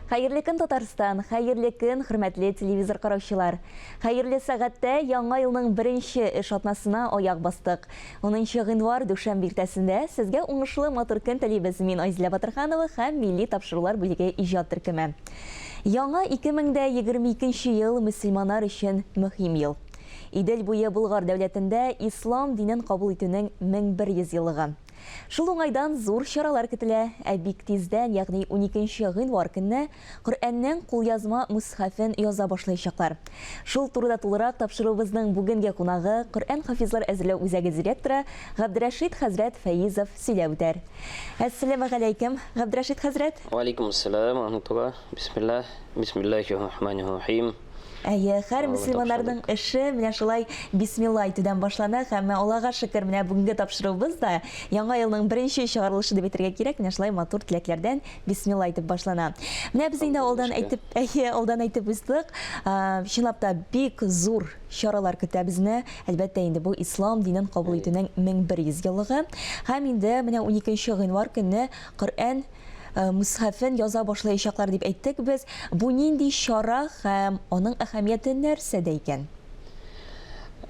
Хәерле көн, Татарстан! Хәерле көн, хөрмәтле телевизор караучылар! Хәерле сәгатьтә яңа елның беренче эш атнасына аяк бастык. Унынчы гыйнвар дүшәмбе иртәсендә сезгә уңышлы матур көн телибез мин Айзилә Батырханова һәм Милли тапшырулар бүлеге иҗат төркеме. Яңа 2022 ел мөселманнар өчен мөһим ел. Идел буе Болгар дәүләтендә ислам динен кабул итүнең 1100 еллыгы. Шул уңайдан зур чаралар көтелә, ә бик тиздән, ягъни уникенче гыйнвар көнне, Коръәннең кулъязма мүсхәфен яза башлаячаклар. Шул турыда тулырак тапшыруыбызның бүгенге кунагы, Коръән-хафизлар әзерләү үзәге директоры Габдрәшит хәзрәт Фәизов сөйләп үтәр. Әссәламегаләйкем, Габдрәшит хәзрәт! Вәгаләйкүмәссәлам вә рахмәтуллаһ. Бисмиллаһ, бисмиллаһи рахмани рахим. Әйе, һәр мөселманнарның эше менә шулай бисмилла әйтүдән башлана һәм Аллага шөкер, менә бүгенге тапшыруыбыз да Яңа елның беренче чыгарылышы дип әйтергә кирәк, менә шулай матур теләкләрдән бисмилла әйтеп башлана. Менә без инде алдан әйтеп, әйе, алдан әйтеп уздык, чынлап та бик зур чаралар көтә безне. Әлбәттә инде бу ислам динен кабул итүнең 1100 еллыгы һәм инде менә 12 гыйнвар көнне Коръән Мүсхәфен яза башлаячаклар дип әйттек без. Бу нинди чара һәм аның әһәмияте нәрсәдә икән?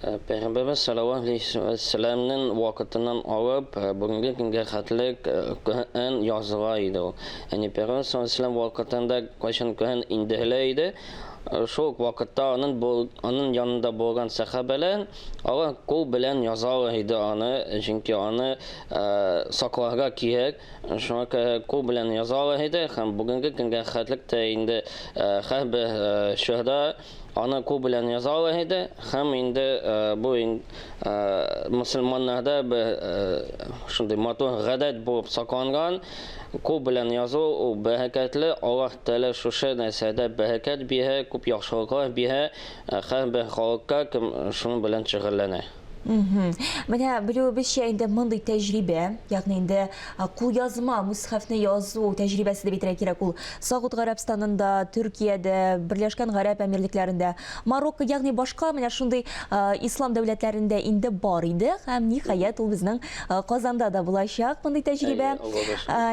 Пәйгамбәрбез саллаллаһу алейһи вә сәлләмнең вакытыннан алып, бүгенге көнгә хәтле Коръән языла иде ул. Ягъни Пәйгамбәр саллаллаһу алейһи вә сәлләм вакытында кайчан Коръән индерелә иде, шул ук вакытта аның аның янында булган сәхабәләр алар кул белән язалар иде аны, чөнки аны сакларга кирәк. Шуңа күрә кул белән язалар иде һәм бүгенге көнгә хәтлек тә инде һәрбер чорда аны кул белән язалар иде һәм инде бу мөселманнарда бер шундый матур гадәт булып сакланган. Кул белән язу ул бәрәкәтле, Аллаһ Тәгалә шушы нәрсәдә бәрәкәт бирә, күп яхшылыклар бирә һәрбер халыкка, кем шуның белән шөгыльләнә. Менә белүебезчә инде мондый тәҗрибә, ягъни инде кулъязма мүсхәфне язу тәҗрибәсе дип әйтергә кирәк, ул Сагуд Гарәбстанында, Төркиядә, Берләшкән Гарәп Әмирлекләрендә, Марокко, ягъни башка менә шундый ислам дәүләтләрендә инде бар иде һәм ниһаять ул безнең Казанда да булачак мондый тәҗрибә.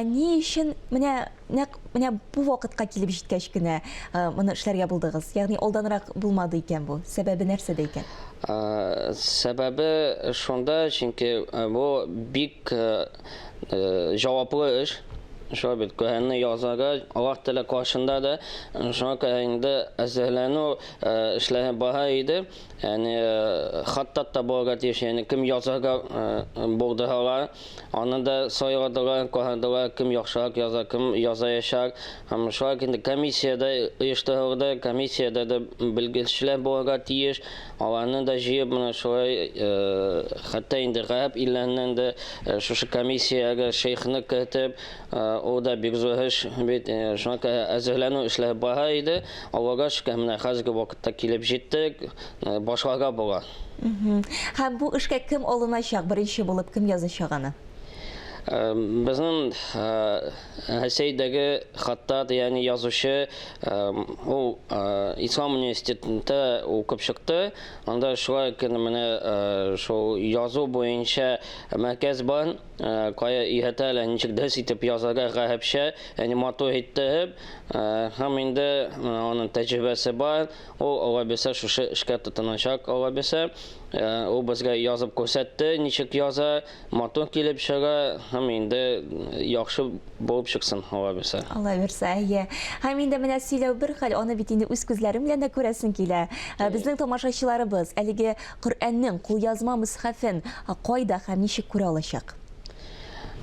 Ни өчен менә Нәкъ менә бу вакытка килеп җиткәч кенә моны эшләргә булдыгыз? Ягъни алданрак булмады икән бу. Сәбәбе нәрсәдә икән? Сәбәбе шунда, чөнки бу бик җаваплы эш. Шулай бит, Коръәнне язарга Аллаһ Тәгалә каршында да шуңа күрә инде әзерләнү эшләре бара иде. Ягъни хаттат та булырга тиеш, ягъни кем язарга булдыралар. Аны да сайладылар, карадылар, кем яхшырак яза, кем язаячак. Һәм шулай инде комиссия дә оештырылды, комиссиядә дә белгечләр булырга тиеш. Аларны да җыеп, менә шулай, хәтта инде гарәп илләреннән дә шушы комиссиягә шейхны кертеп, ул да бик зур эш бит. Шуңа күрә әзерләнү эшләре бара иде. Аллага шөкер, менә хәзерге вакытта килеп җиттек, башларга була. Һәм бу эшкә кем алыначак, беренче булып кем язачак аны? Безнең Рәсәйдәге хаттат, ягъни язучы, ул Ислам университетында укып чыкты. Анда шулай ук менә шул язу буенча мәркәз бар, кая өйрәтәләр, ничек дөрес итеп язарга гарәпчә, ягъни матур иттереп. Һәм инде аның тәҗрибәсе бар. Ул, Алла бирсә, шушы эшкә тотыначак, Алла бирсә. Ул безгә язып күрсәтте, ничек яза, матур килеп чыга һәм инде яхшы булып чыксын, Алла бирсә. Алла бирсә, әйе. Һәм инде менә сөйләү бер хәл, аны бит инде үз күзләрең белән дә күрәсең килә. Безнең тамашачыларыбыз әлеге Коръәннең кулъязма мөсхәфен кайда һәм ничек күрә алачак?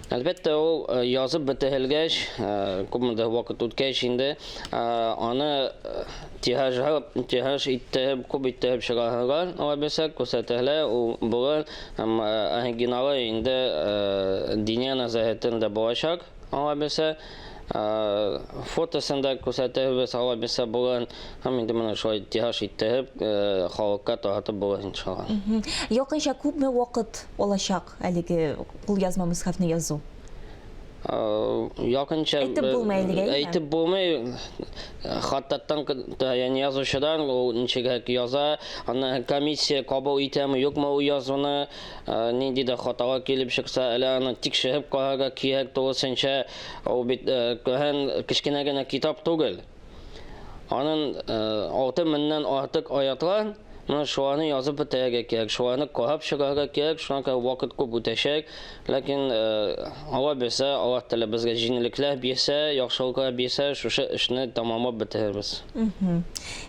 Әлбәттә, ул э, язып бетерелгәч, э, күпмедер вакыт үткәч инде, э, аны тиражга тираж иттереп, күп иттереп чыгарырга, алай булса, күрсәтерләр, ул булыр һәм оригиналы инде Диния нәзарәтендә булачак, алай булса. Фотосын да күрсәтербез, алай булса булыр. Һәм инде менә шулай тираж иттереп, халыкка таратып булыр, иншалла. Якынча күпме вакыт алачак? Әлеге кулъязма мүсхәфне язу. Якынча Әйтеп булмый әлегә, әйеме? Әйтеп булмый. Хаттаттан, ягъни язучыдан ул ничегрәк яза, аны комиссия кабул итәме, юкмы ул язуны, нинди дә хаталар килеп чыкса, әле аны тикшереп карарга кирәк тулысынча. Ул бит Коръән кечкенә генә китап түгел. Аның 6000-нән артык аятлар, менә шуларны язып бетерергә кирәк, шуларны карап чыгарга кирәк, шуңа күрә вакыт күп үтәчәк. Ләкин Алла бирсә, Аллаһ Тәгалә безгә җиңеллекләр бирсә, яхшылыклар бирсә, шушы эшне тәмамлап бетерербез.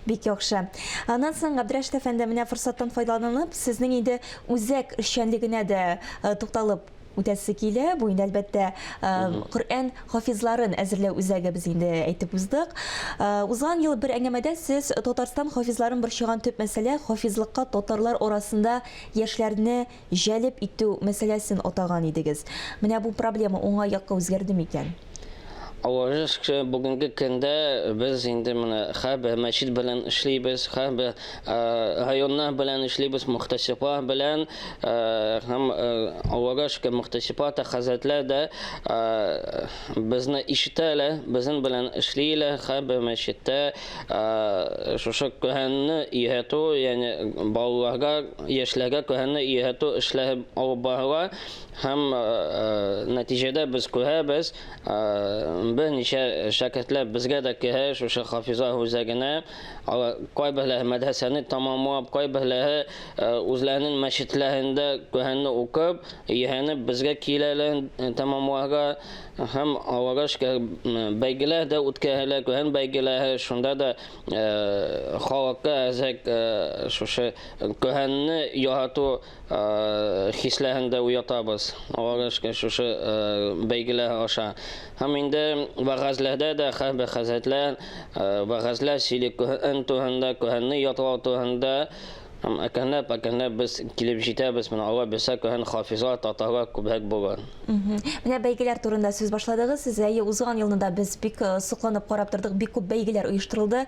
Бик яхшы. Аннан соң, Габдрәшит әфәнде, менә форсаттан файдаланып, сезнең инде үзәк эшчәнлегенә дә тукталып үтәсе килә. Бу инде, әлбәттә, Коръән хафизларын әзерләү үзәге без инде әйтеп уздык. Узган ел бер әңгәмәдә сез Татарстан хафизларын борчыган төп мәсьәлә хафизлыкка татарлар арасында яшьләрне җәлеп итү мәсьәләсен атаган идегез. Менә бу проблема уңай якка үзгәрде микән? Аллага шөкер, бүгенге көндә без инде менә һәрбер мәчет белән эшлибез, һәрбер районнар белән эшлибез, мөхтәсиблар белән һәм Аллага шөкер, мөхтәсиблар да, хәзрәтләр дә безне ишетәләр, безнең белән эшлиләр, һәрбер мәчеттә шушы Коръәнне өйрәтү, ягъни балаларга, яшьләргә Коръәнне өйрәтү эшләре алып барыла. Һәм нәтиҗәдә без күрәбез, берничә шәкертләр безгә дә керә шушы Хафиза үзәгенә. Алар кайберләре мәдрәсәне тәмамлап, кайберләре үзләренең мәчетләрендә Коръәнне укып, өйрәнеп безгә киләләр тәмамларга. Һәм аларга шөкер, бәйгеләр дә үткәрелә, Коръән бәйгеләре, шунда да халыкка әзрәк шушы Коръәнне ярату хисләрен дә уятабыз. Аллага шөкер, шушы бәйгеләр аша. Һәм инде вәгазьләрдә дә һәрбер хәзрәтләр вәгазьләр сөйли Коръән турында, Коръәнне ятлау турында. Һәм әкренләп-әкренләп без килеп җитәбез. Менә Алла бирсә, Коръән хафизлар, татарлар күбрәк булыр. Менә бәйгеләр турында сүз башладыгыз сез. Әйе, узган елны да без бик сокланып карап тордык, бик күп бәйгеләр оештырылды.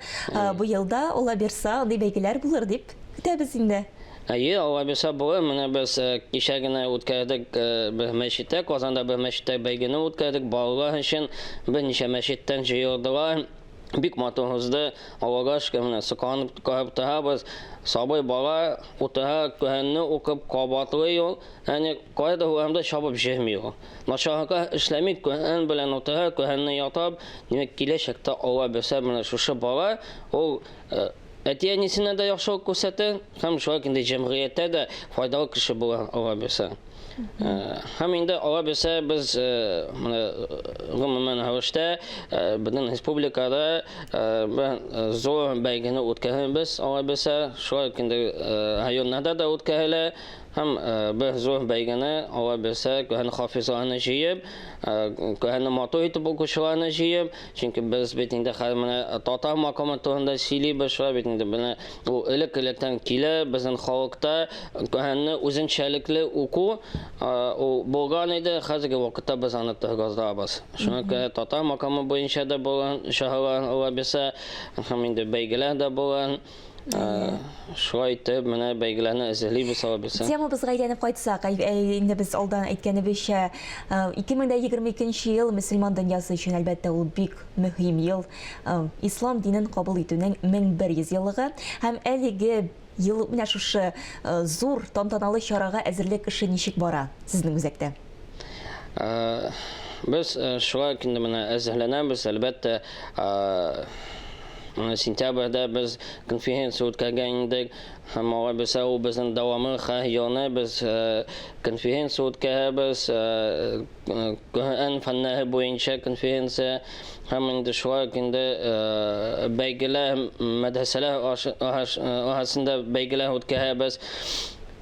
Быел да, Алла бирса, андый бәйгеләр булыр дип көтәбез инде. Әйе, алла бирсә булыр. Менә без кичә генә үткәрдек бер мәчеттә, Казанда бер мәчеттә бәйгене үткәрдек. Балалар өчен берничә мәчеттән җыелдылар. Бик матур узды. Аллага шөкер, менә сокланып карап торабыз. Сабый бала утыра, Коръәнне укып кабатлый ул. Әни кайда урамда чабып йөрми ул. Начарга эшләми, Коръән белән утыра, Коръәнне ятап, димәк, киләчәктә Алла бирсә, менә шушы бала ул Әти-әнисенә дә яхшылык күрсәтә һәм шулай ук инде җәмгыятьтә дә файдалы кеше була ала бирсә. Һәм инде ала бирсә без менә гомумән рәвештә безнең республикада бер зур бәйгене үткәрәбез ала бирсә, шулай ук инде районнарда да үткәрелә. Һәм бер зур бәйгене ала бирсә, Коръән хафизларны җыеп, Коръәнне матур итеп укучыларны җыеп, чөнки без бит инде хәзер менә татар макамы турында сөйлибез, шулай бит инде менә ул элек-электән килә безнең халыкта Коръәнне үзенчәлекле уку ул булган иде, хәзерге вакытта без аны торгызабыз. Шуңа күрә татар макамы буенча да булган чаралар ала бирсә, һәм инде бәйгеләр дә булган. Шулай итеп, менә бәйгеләрне әзерлибез, алабыз. Темабызга әйләнеп кайтсак, инде без алдан әйткәнебезчә, 2022 ел мөселман дөньясы өчен, әлбәттә, ул бик мөһим ел. Ислам динен кабул итүнең 1100 еллыгы һәм әлеге ел менә шушы зур тантаналы чарага әзерлек эше ничек бара сезнең үзәктә? Без шулай ук инде менә әзерләнәбез, әлбәттә, менә сентябрьдә без конференция үткәргән идек, һәм алай булса ул безнең дәвамы, һәр елны без конференция үткәрәбез, Коръән фәннәре буенча конференция, һәм инде шулай ук инде бәйгеләр, мәдрәсәләр арасында бәйгеләр үткәрәбез.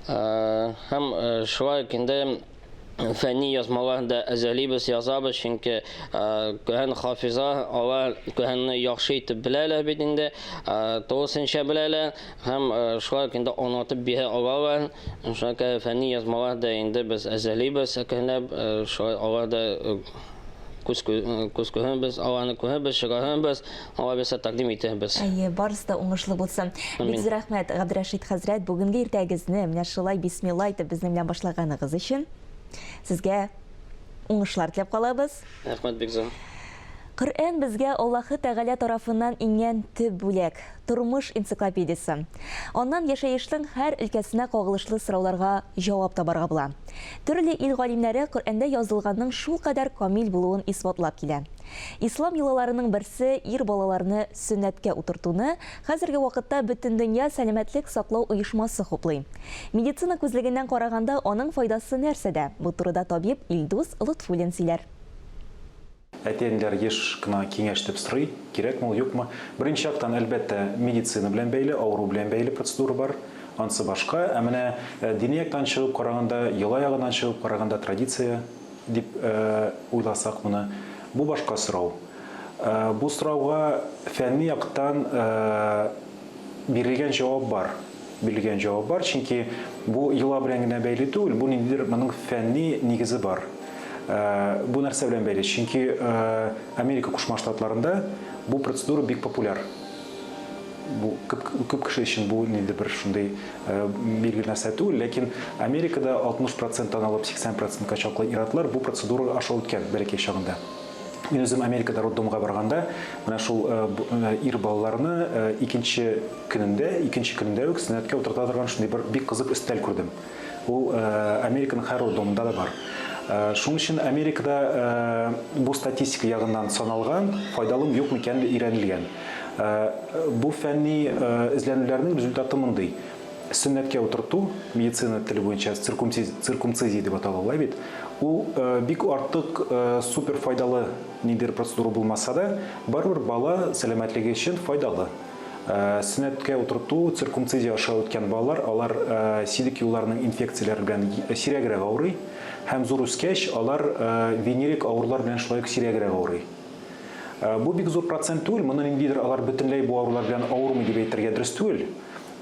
Һәм шулай ук инде фәнни язмалар да әзерлибез, язабыз, чөнки Коръән хафиза, алар Коръәнне яхшы итеп беләләр бит инде, тулысынча беләләр һәм шулай ук инде аңлатып бирә алалар. Шуңа күрә фәнни язмалар да инде без әзерлибез әкренләп, шулай алар да күз күз күрербез, аларны күрербез, чыгарырбыз, алла бирсә тәкъдим итәрбез. Әйе, барысы да уңышлы булсын. Бик зур рәхмәт, Габдрәшит хәзрәт, бүгенге иртәгезне менә шулай бисмилла итеп безнең белән башлаганыгыз өчен. Сезгә Уңышлар теләп калабыз. Рәхмәт бик зур. Коръән безгә Аллаһы Тәгалә тарафыннан иңгән төп бүләк, тормыш энциклопедиясе. Аннан яшәешнең һәр өлкәсенә кагылышлы сорауларга җавап табарга була. Төрле ил галимнәре Коръәндә язылганның шулкадәр камил булуын исбатлап килә. Ислам йолаларының берсе, ир балаларны сөннәткә утыртуны хәзерге вакытта Бөтендөнья сәламәтлек саклау оешмасы хуплый. Медицина күзлегеннән караганда, аның файдасы нәрсәдә? Бу турыда табиб Илдус Лотфуллин сөйләр. Әти-әниләр еш кына киңәш итеп сорый, кирәкме ул, юкмы. Беренче яктан, әлбәттә, медицина белән бәйле, авыру белән бәйле процедура бар, анысы башка. Ә менә дини яктан чыгып караганда, йола ягыннан чыгып караганда, традиция дип уйласак моны, бу башка сорау. Бу сорауга фәнни яктан бирелгән җавап бар. Бирелгән җавап бар, чөнки бу йола белән генә бәйле түгел, бу ниндидер моның фәнни нигезе бар. Бу нәрсә белән бәйле? Чөнки Америка Кушма Штатларында бу процедура бик популяр. Бу күп, күп кеше өчен бу ниндидер бер шундый билгеле нәрсә түгел, ләкин Америкада 60 проценттан алып 80 процентка чаклы ир-атлар бу процедура аша үткән бәләкәй чагында. Мин үзем Америкада роддомга барганда, менә шул ир балаларны икенче көнендә, икенче көнендә үк сөннәткә утырта торган шундый бер бик кызык өстәл күрдем. Ул Американың һәр роддомында да бар. Шуның өчен Америкада бу статистика ягыннан саналган, файдалымы юкмы икәнлеге өйрәнелгән. Бу фәнни эзләнүләрнең результаты мондый. Сөннәткә утырту, медицина теле буенча циркумцизия дип атала алай бит, ул бик артык супер файдалы ниндидер процедура булмаса да, барыбер бала сәламәтлеге өчен файдалы. Сөннәткә утырту, циркумцизия аша үткән балалар, алар сидек юлларының инфекцияләре белән сирәгрәк авырый һәм зур үскәч, алар венерик авырулар белән шулай ук сирәгрәк авырый. Бу бик зур процент түгел, моны ниндидер алар бөтенләй бу авырулар белән авырмый дип әйтергә дөрес түгел.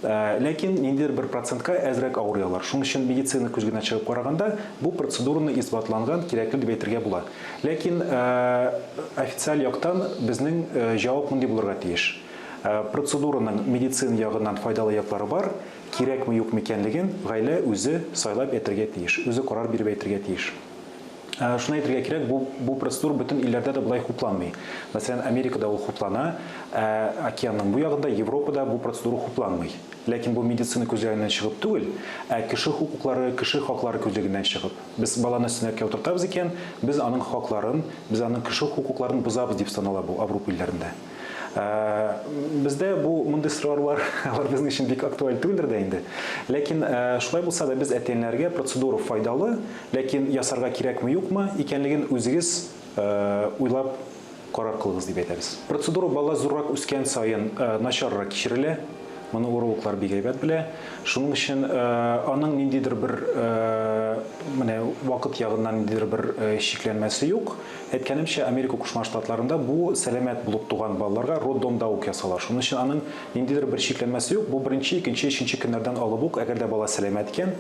Ләкин ниндидер бер процентка әзрәк авырый алар. Шуның өчен медицина күзгенә чыгып караганда, бу процедураны исбатланган, кирәкле дип әйтергә була. Ләкин официаль яктан безнең җавап мондый булырга тиеш. Процедураның медицина ягыннан файдалы яклары бар, кирәкме-юкмы икәнлеген гаилә үзе сайлап әйтергә тиеш, үзе карар биреп әйтергә тиеш. Шуны әйтергә кирәк, бу, бу процедура бөтен илләрдә дә болай хупланмый. Мәсәлән, Америкада ул хуплана, ә океанның бу ягында, Европада бу процедура хупланмый. Ләкин бу медицина күзлегеннән чыгып түгел, ә кеше хокуклары, кеше хаклары күзлегеннән чыгып. Без баланы сөннәткә утыртабыз икән, без аның хакларын, без аның кеше хокукларын бозабыз дип санала бу Авропа илләрендә. Бездә бу мондый сораулар, алар безнең өчен бик актуаль түгелдер дә инде. Ләкин шулай булса да без әти-әниләргә процедура файдалы, ләкин ясарга кирәкме-юкмы икәнлеген үзегез уйлап карар кылыгыз дип әйтәбез. Процедура бала зуррак үскән саен начаррак кичерелә. Моны урологлар бик әйбәт белә. Шуның өчен аның ниндидер бер менә вакыт ягыннан ниндидер бер чикләнмәсе юк. Әйткәнемчә, Америка Кушма Штатларында бу сәламәт булып туган балаларга роддомда ук ясала. Шуның өчен аның ниндидер бер чикләнмәсе юк. Бу беренче, икенче, өченче көннәрдән алып ук, әгәр дә бала сәламәт икән,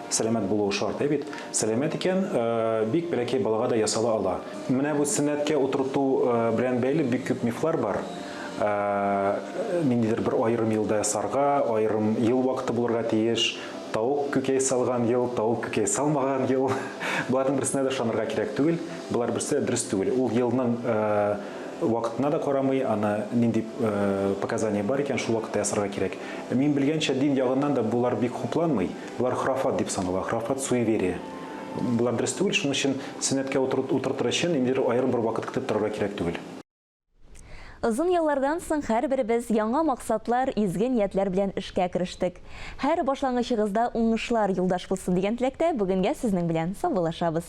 сәламәт булуы шарт, әй бит, сәламәт икән, бик бәләкәй балага да ясала ала. Менә бу сөннәткә утырту белән бәйле бик күп мифлар бар. Ниндидер бер аерым елда ясарга, аерым ел вакыты булырга тиеш. Тавык күкәй салган ел, тавык күкәй салмаган ел. Боларның берсенә дә ышанырга кирәк түгел. Болар берсе дә дөрес түгел. Ул елның вакытына да карамый, аны нинди показания бар икән, шул вакытта ясарга кирәк. Мин белгәнчә, дин ягыннан да болар бик хупланмый. Болар хорафат дип санала, хорафат, суеверие. Болар дөрес түгел, шуның өчен сөннәткә утыртыр өчен ниндидер аерым бер вакыт көтеп торырга кирәк түгел. Озын яллардан соң һәрберебез яңа максатлар, изге ниятләр белән эшкә керештек. Һәр башлангычыгызда уңышлар юлдаш булсын дигән теләктә бүгенгә сезнең белән саубуллашабыз.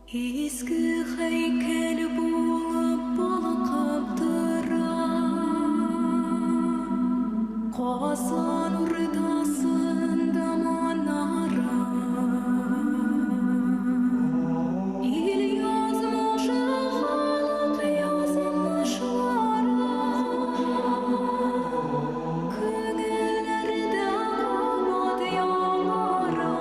Изге һәйкәл булып балкып тора Казан урдасында манара. Ил язмышы, халык язмышлары Күңелләрдә кабат яңара.